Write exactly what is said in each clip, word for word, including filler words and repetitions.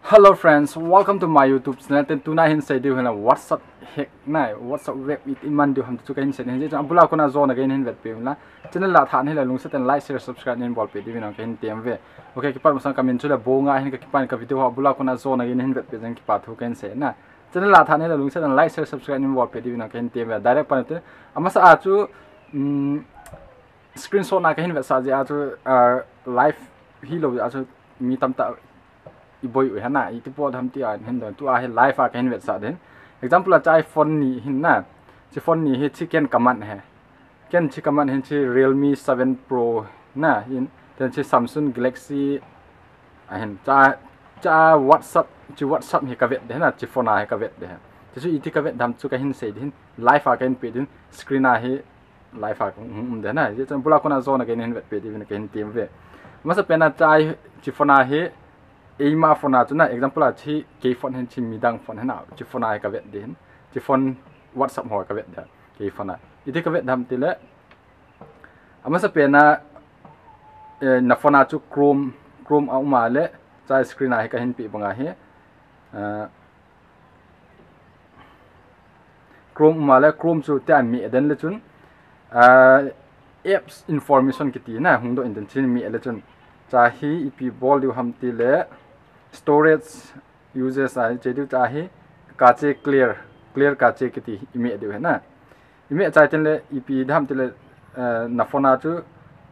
Hello friends, welcome to my YouTube channel. Ten tuna hin sei diu hin la WhatsApp hack na, WhatsApp web iti man diu ham ti chu kahin sei hin. Abula kona jona kahin vetpeh uvin la. Channel la than hin la lungset in like, share, subscribe nin bolpeh diuvin kahin tem uve. Okay, kipat masang kamin chu la Bonga hin, ka kipan ka video ha abula kona jona kahin vetpeh jeng kipa thu kahin sei na. Channel la than hin la lungset in like, share, subscribe nin bolpeh diuvin kahin tem uve. Direct pan te. Amasa a chu, um, screenshot na kahin vetsah jeh a chu, uh, live hilou jeh a chu mi tamtah iboi u hi na, iti bol ham ti a hin don, tua hi live a kahin vetsah ding. Example a chai phone ni hin na. Chi phone ni hi chi ken kaman hi. Ken chi kaman hin chi Realme seven Pro na hin, ten chi Samsung Galaxy a hin. Cha, cha WhatsApp, chi WhatsApp hi kavet ding na, chi phone a hi kavet ding. Chi chu iti kavet dam chu kahin sei ding. Live a kahin pe ding, screen a hi live a hung um ding na. Hijeh chun abula kona jona kahin vetpeh diuvin kahin tem uve. Amasa pen a chai chi phone a hi, eima phone a chu na, example a chi kei phone hin chi midang phone hin na, chi phone a hi kavet ding. Chi phone WhatsApp ho kavet ding. Kei phone a. Iti kavet dam ti le. Amasa pen a, eh, na phone a chu Chrome, Chrome a um a le, chai screen a hi kahin pe bang a hi. Eh, Chrome um a le, Chrome chu tia mi den le chun, ah, apps information kiti na, hung doh in den chin mi le chun. Cha hi ipi bol diu ham ti le, storage uses a che diu cha hi, cache clear, clear cache kiti i mi diu hi na. I mi chai ten le, ipi dam ti le, eh, na phone a chu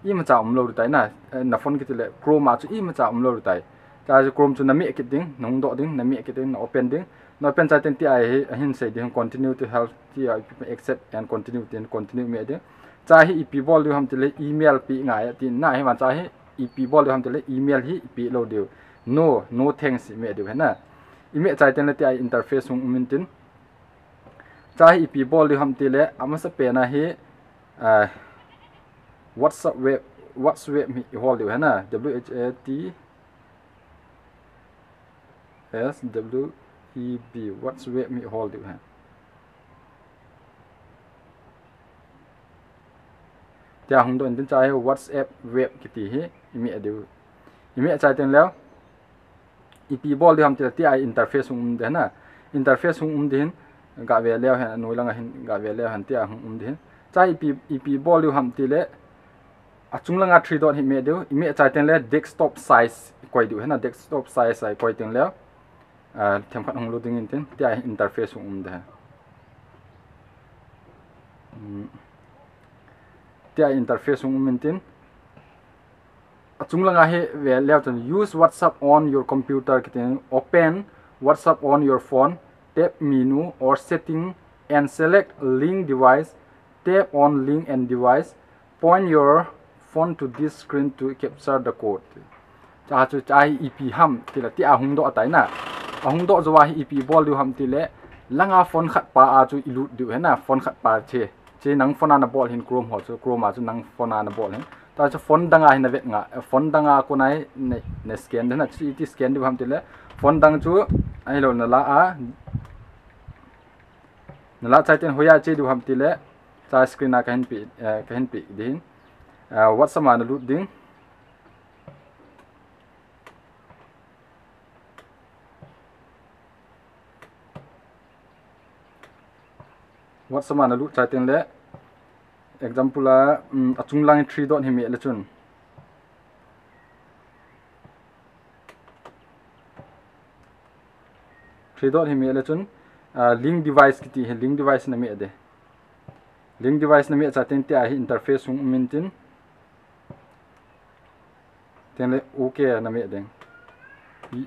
imacha umlou tai na, eh, na phone kiti le Chrome a chu imacha umlou tai. Cha chu Chrome chu na mi kit ding, na hung doh ding, na mi kit ding, na open ding. Na open chai ten tia hi, ahin sei ding, continue to help tia, accept and continue tin, continue mi ding. Cha hi ipi bol diu ham ti le email pe ngai a ti na hi man cha hi ipi bol diu ham ti le email hi ipe lou diu. No, no thanks mi diu hi na. I mi chai ten le tia interface hung um in tin. Cha hi ipi bol diu ham ti le, amasa pen a hi, ah, WhatsApp web, WhatsApp web mi i hol diu hi na, W H A T S W E B, WhatsApp web mi i hol diu hi. Tia hung doh in tin cha hi WhatsApp web kiti hi, i mi diu. I mi chai ten le. Ipi bol diu ham ti le tia interface hung um ding na. Interface hung um ding hin, ga ve leu hen, anoi langa hin, ga ve leu hen tia hung um ding hin. Cha ipi, ipi bol diu ham ti le, achung langa three dot hi mi diu, i mi chai ten le desktop size koi diu hi na, desktop size a koi ten le, ah, themkhat hung lut ding in tin, tia interface hung um ding. Hmm. Tia interface hung um in tin. Achung langa hi ve leu chun use WhatsApp on your computer kitin, open WhatsApp on your phone, tap menu or setting and select link device, tap on link and device, point your phone to this screen to capture the code. Cha chu cha hi ipi ham ti le tia hung doh tai na. Ahung doh jou a hi ipi bol diu ham ti le langa phone khat pa a chu i lut diu hi na, phone khat pa che. Che nang phone a na bol hin Chrome ho chu, Chrome a chu nang phone a na bol hin. Ta chu phone dang a hin na vet nga, eh, phone dang a kona hi na, na scan ding na, chu iti scan diu ham ti le. Phone dang chu, ahilou na la a. Na la chai ten hoiya che diu ham ti le. Cha screen a kahin pe, eh, kahin pe ding hin. Eh, WhatsApp a na lut ding. WhatsApp a na lut chai ten le, example a, um, achung lang three dot hi mi le chun. Three dot hi mi le chun, ah, link device kiti hi, link device na mi ding. Link device na mi chai ten tia hi interface hung um in tin. Ten le okay na mi ding.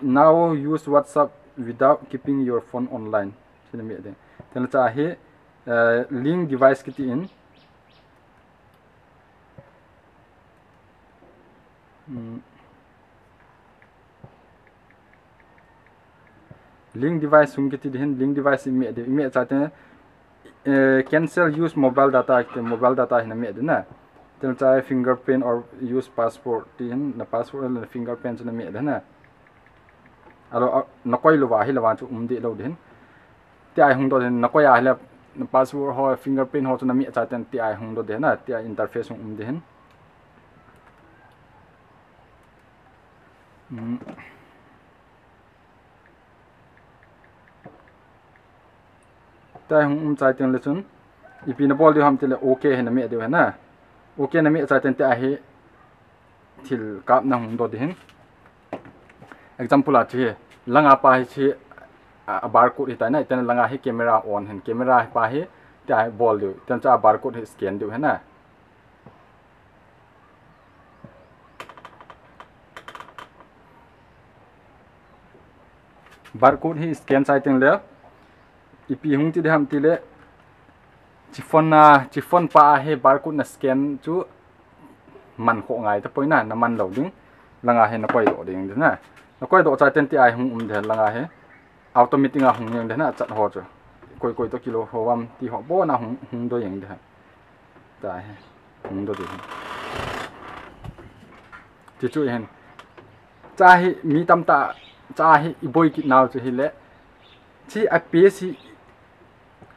Now use WhatsApp without keeping your phone online. Chu na mi ding. Ten le cha hi, eh, link device kiti in. Hmm. Link device hung kiti ding hin, link device i mi ding, i mi chai ten, eh, cancel use mobile data, kiti mobile data hi na mi ding na. Ten cha fingerprint or use password ti hin, na password le na fingerprint chu na mi ding na. Alo, a, na koi lou va hi lou va chu um deh lou ding hin. Tia hung doh ding hin, na koi a hi le, na password ho, fingerprint ho chu na mi chai ten tia hung doh ding hin na, tia interface hung um ding hin. Hmm. Tia hung um chai teng le chun, ipi na bol diu ham ti le, OK hi na meh diu hi na. OK na meh chai teng tia hi thil kap na hung doh ding hin. Example a chu hi, langa pa hi chu, a, a barcode hi tai na, iten langa hi camera on hin, camera hi pa hi, tia hi bol diu, iten chu a barcode hi scan diu hi na. Barcode hi scan chai teng le, ipi hung ti ding ham ti le, chi phone na, chi phone pa hi barcode na scan chu man khoh ngai tapoi na, na man lou ding, langa hi na koi doh ding na. Na koi doh chai teng tia hi hung um ding langa hi, automatic a hung jeng ding na, chat ho chu. Koi koi toh kilou ho ham ti ho bon a hung, hung doh jeng ding. Tia hi, hung doh ding. Ti chu hin. Tia hi, mi tamtah, tia hi, i boi kit nau chu hi le. Chu a page hi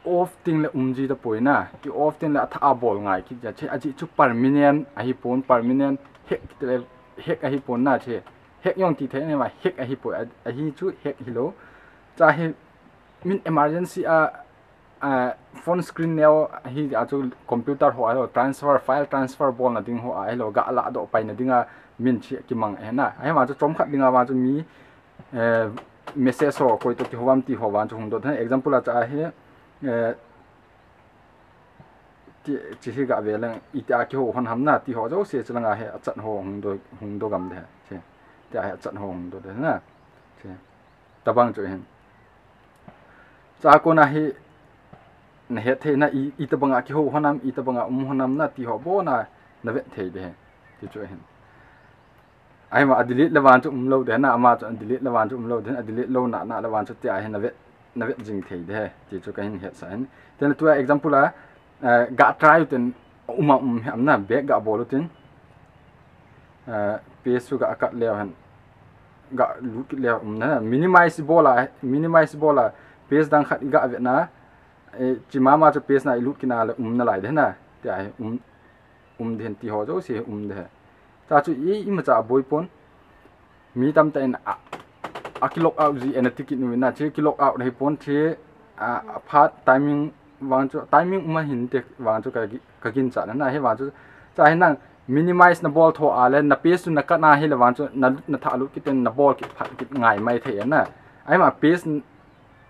off teng le um ji tapoi na. Ki off teng le a tha a bol ngai kit ja. Chu a ji chu permanent, a hi pon permanent, hack te le, hack a hi pon na chu. Hack jong ti thei ne ma, hack a hi poi, a, a hi chu hack hi lou. Tia hi, min emergency a, a, phone screen neo hi a chu computer ho a lo transfer, file transfer bol na ding ho a lo ga la doh pai na ding a min chu kimang e na. A hi ma chu chom khat ding a ma chu mi, eh, message ho koi toh kiho ham ti ho vang chu hung doh ding. Example a chu a hi, eh, ti, chu hi ga ve leng, iti a kiho hon ham na ti ho jouse chu langa hi a chat ho hung doh, hung doh gam ding. Chu, tia hi a chat ho hung doh ding na. Chu. Tabang chu hin. Tia kona hi na het thei na i, i tabang a kiho hon ham, i tabang a um hon ham na ti ho bon a na vet thei ding. Ti chu hin. A hi ma a delete le vang chu um lou ding na, ama chu a delete le vang chu um lou ding, a delete lou na, na le vang chu tia hi na vet, na vet jing thei ding. Ti chu ka hin hetsah hin. Tua example a, eh, ga try u tin um a um hi am na, back ga bol u tin. Eh, page chu ga cut leu hen. Ga lut kit leu um na. Minimize bol a, minimize bol a. Page dang khat i ga vet na. Eh, chi mama chu page na i lut kit na le um na lai ding na. Tia hi um, um ding ti ho jouse um ding. Tia chu i, imacha boi pon. Mi tamtah in a, a ki log out ji e na ti kit u na. Chu ki log out hi pon chu a, a phat timing vang chu, timing um a hin te vang chu ka gi-, ka ginchat na hi vang chu. Tia hi nang minimize na bol tho a le na page chu na cut na hi le vang chu na, na tha lut kit ten na bol kit phat kit ngai mai thei na. A hi ma page,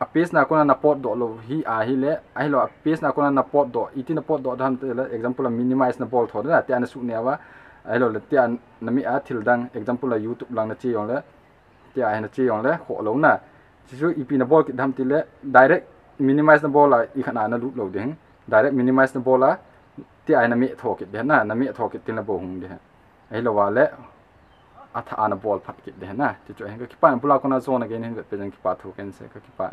a page na kona na potdoh lou hi a hi le, a hi lou a page na kona na potdoh, iti na potdoh dam te le, example a minimize na bol tho da, tia na sut neo a, a hi lou le tia na mi a thil dang, example a YouTube lang na che jong le, tia hi na che jong le, khoh lou na. Chu chu ipi na bol kit dam ti le, direct minimize na bol a, i khat na na lut lou ding. Direct minimize na bol a, tia hi na meh tho kit ding na, na meh tho kit tin le bou hung ding. A hi lou a le, a tha a na bol phat kit ding na. Chu chu hin ka kipah, bula kona zona gen hin vet pe jeng kipa thu ken se ka kipah.